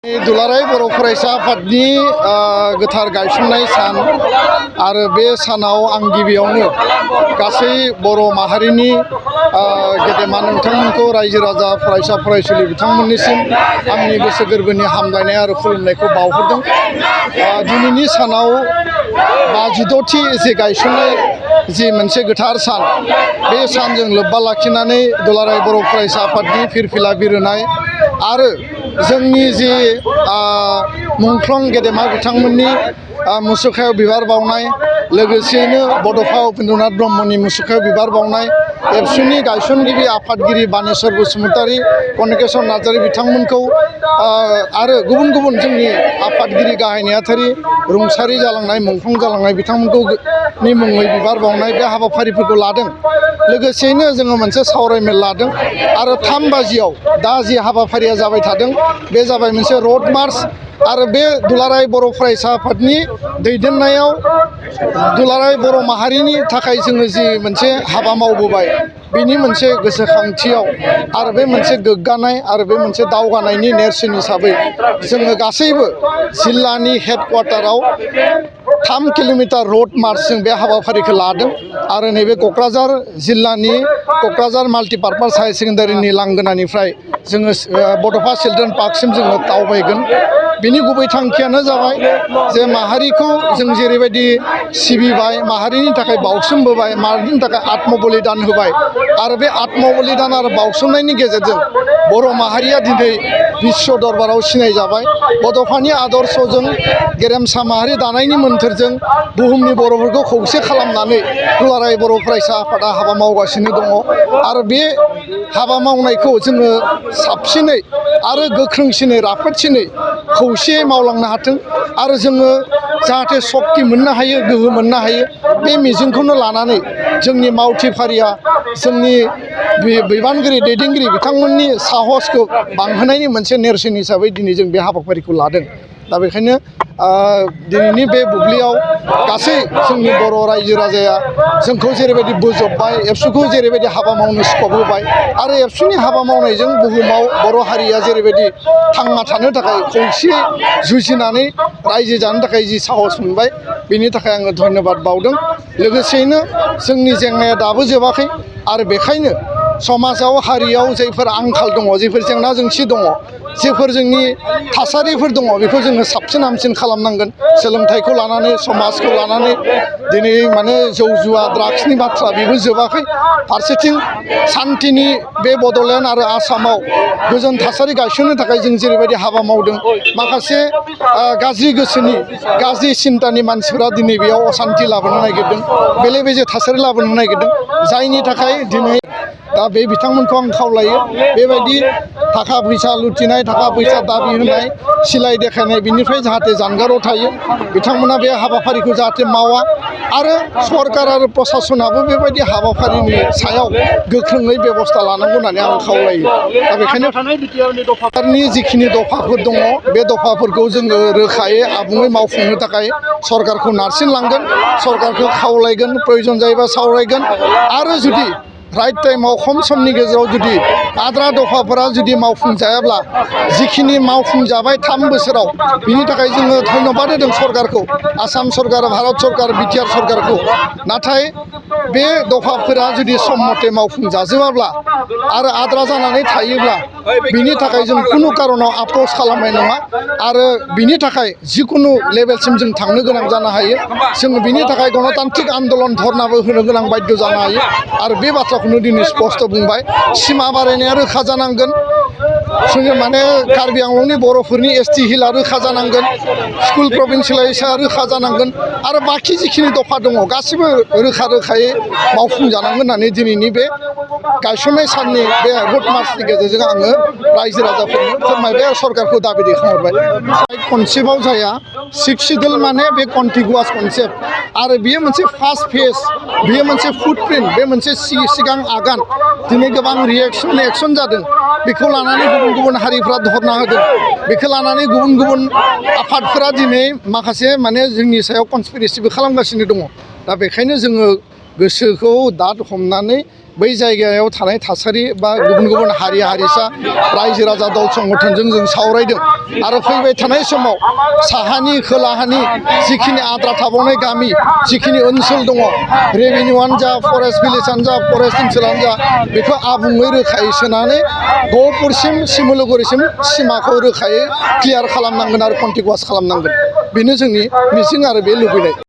दुलाराय बर' फरायसा आफादनि गोथार गायसननाय सान आरो बे सानाव आं गिबियावनो गासै बर' माहारिनि गेदेमा नोंथांमोनखौ रायजो राजा फरायसा फरायसुलि बिथांमोननिसिम आंनि गोसो गोरबोनि हामलायनाय आरो खुलुमनायखौ बावहरदों। दिनैनि सानाव 52थि जे गायसननाय जि मोनसे गोथार सान, बे सानजों लोब्बा लाखिनानै दुलाराय बर' फरायसा आफादनि फिरफिला बिरहोनाय आरो जोंनि जि मुंख्लं गेदेमा बिथांमोननि मुसुखायाव बिबार बावनाय, लोगोसेयैनो बड'फा उपेन्द्रनाथ ब्रह्मनि मुसुखायाव बिबार बावनाय, एबसुनि गायसनगिरि आफादगिरि बानेश्वर बसुमतारी, कनकेश्वर नार्जारी बिथांमोनखौ आरो गुबुन गुबुन जोंनि आफादगिरि गाहाय नेहाथारि रुंसारि जालांनाय मुंख्लं जालांनाय बिथांमोनखौ नि मुङै बिबार बावनाय बे हाबाफारिफोरखौ लादों। लोगोसेयैनो जोङो मोनसे सावरायमेल लादों आरो 3 बाजियाव दा जि हाबाफारिया जाबाय थादों बे जाबाय मोनसे रड मार्च आरो बे दुलाराय बर' फरायसा आफादनि दैदेननायाव दुलाराय बर' माहारिनि थाखाय जोङो जि मोनसे हाबा मावबोबाय बिनि मोनसे गोसोखांथियाव आरो बे मोनसे गोग्गानाय आरो बे मोनसे दावगानायनि नेरसोन हिसाबै जोङो गासैबो जिल्लानि हेडक्वार्टाराव 3 किल'मिटार रड मार्चजों बे हाबाफारिखौ लादों आरो नैबे क'क्राझार जिल्लानि क'क्राझार माल्टिपार्पास हायार सेकेन्डारिनि लांगोनानिफ्राय जोङो बड'फा चिल्ड्रेन पार्कसिम जोङो दावबायगोन। बिनि गुबै थांखियानो जाबाय जे माहारिखौ जों जेरैबायदि सिबिबाय, माहारिनि थाखाय बावसोमबोबाय, माहारिनि थाखाय आत्म बलिदान होबाय आरो बे आत्म बलिदान आरो बावसोमनायनि गेजेरजों बर' माहारिया दिनै बिश्व दरबाराव सिनायजाबाय। बड'फानि आदर्शजों गेरेमसा माहारि दानायनि मोन्थोरजों बुहुमनि बर'फोरखौ खौसे खालामनानै दुलाराय बर' फरायसा आफादा हाबा मावगासिनो दङ आरो बे हाबा मावनायखौ जोङो साबसिनै आरो गोख्रोंसिनै राफोदसिनै खौसेयै मावलांनो हाथों आरो जोङो जाहाथे सक्ति मोननो हायो, गोहो मोननो हायो, बे मिजिंखौनो लानानै जोंनि मावथि फारिया जोंनि बिबानगिरि दैदेनगिरि बिथांमोननि साहसखौ बांहोनायनि मोनसे नेरसोन हिसाबै दिनै जों बे हाबाफारिखौ लादों। दा बेखायनो दिनैनि बे बुब्लियाव गासै जोंनि बर' रायजो राजाया जोंखौ जेरैबायदि बोजबबाय, एबसुखौ जेरैबायदि हाबा मावनो स्कप होबाय आरो एबसुनि हाबा मावनायजों बुहुमाव बर' हारिया जेरैबायदि थांना थानो थाखाय खौसेयै जुजिनानै रायजो जानो थाखाय जि साहस मोनबाय, बेनि थाखाय आङो धन्यबाद बावदों। लोगोसेयैनो जोंनि जेंनाया दाबो जोबाखै आरो बेखायनो समाजाव हारियाव जायफोर आंखाल दङ, जायफोर जेंना जेंसि दङ, जेफोर जोंनि थासारिफोर दङ, बेखौ जोङो साबसिन हामसिन खालामनांगोन। सोलोंथाइखौ लानानै, समाजखौ लानानै दिनै माने जौ जुवा ड्राग्सनि बाथ्रा बेबो जोबाखै। फारसेथिं सान्थिनि बे बड'लेण्ड आरो आसामाव गोजोन थासारि गायसननो थाखाय जों जेरैबायदि हाबा मावदों, माखासे गाज्रि गोसोनि, गाज्रि सिन्तानि मानसिफोरा दिनै बेयाव असान्थि लाबोनो नागिरदों, बेले बेजे थासारि लाबोनो नागिरदों, जायनि थाखाय दिनै दा बे बिथांमोनखौ आं खावलायो बेबायदि थाखा फैसा लुथिनाय, थाखा फैसा दाबि होनाय, सिलाइ देखायनाय बिनिफ्राय जाहाथे जानगाराव थायो, बिथांमोना बे हाबाफारिखौ जाहाथे मावा आरो सरकार आरो प्रसासनाबो बेबायदि हाबाफारिनि सायाव गोख्रोङै बेबस्था लानांगौ होननानै आं खावलायो। दा बेखायनो सरकारनि जिखिनि दफाफोर दङ बे दफाफोरखौ जोङो रोखायै आबुङै मावफुंनो थाखाय सरकारखौ नारसिनलांगोन, सरकारखौ खावलायगोन, प्रयजन जायोबा सावरायगोन आरो जुदि राइट टाइमाव खम समनि गेजेराव जुदि आद्रा दफाफोरा जुदि मावफुंजायाब्ला जिखिनि मावफुंजाबाय 3 बोसोराव, बिनि थाखाय जोङो धन्यबाद होदों सरकारखौ, आसाम सरकार, भारत सरकार, बिटिआर सरकारखौ। नाथाय बे दफाफोरा जुदि सम मथे मावफुंजाजोबाब्ला आरो आद्रा जानानै थायोब्ला बिनि थाखाय जों खुनु कारनाव आप्र'च खालामनाय नङा आरो बिनि थाखाय जिकुनु लेभेलसिम जों थांनो गोनां जानो हायो। जों बिनि थाखाय गणतान्त्रिक आन्दलन धरनाबो होनो गोनां बाध्य जानो हायो आरो बे बाथ्राखौनो दिनै स्पष्ट बुंबाय। सिमा बारायनाया रोखा जानांगोन, जोङो माने कार्बि आंलंनि बर'फोरनि एसटि हिलआ रोखा जानांगोन, स्कुल प्रभिन्सियेलाइजेसना रोखा जानांगोन आरो बाखि जिखिनि दफा दङ गासिबो रोखा रोखायै मावफुंजानांगोन होननानै दिनैनि बे गायसननाय साननि बे रड मार्चनि गेजेरजों आङो रायजो राजाफोरनो फोरमायबाय आरो सरकारखौ दाबि दैखांहरबाय। कनसेप्टआव जाया, 6 सिडुल माने बे कन्टिगुवास कनसेप्ट आरो बियो मोनसे फार्स्ट फेज, बियो मोनसे फुटप्रिन्ट, बे मोनसे सिगां आगान। दिनै गोबां रिएक्सन एक्सन जादों, बेखौ लानानै गुबुन गुबुन हारिफ्रा धरना होदों, बेखौ लानानै गुबुन गुबुन आफादफोरा दिनै माखासे माने जोंनि सायाव कनस्पिरेसिबो खालामगासिनो दङ। दा बेखायनो जोङो गोसोखौ दाद हमनानै बै जायगायाव थानाय थासारि बा गुबुन गुबुन हारि हारिसा रायजो राजा दल संगठनजों जों सावरायदों आरो फैबाय थानाय समाव साहानि खोलाहानि जिखिनि आद्रा थाबावनाय गामि जिखिनि ओनसोल दङ रेभिनिउआनो जा फरेस्ट भिलेजानो जा फरेस्ट ओनसोलानो जा बेखौ आबुङै रोखायै सोनानै गहपुरसिम सिमुलुगुरिसिम सिमाखौ रोखायै क्लियार खालामनांगोन आरो कन्टिगुवास खालामनांगोन बेनो जोंनि मिजिं आरो बे लुबैनाय।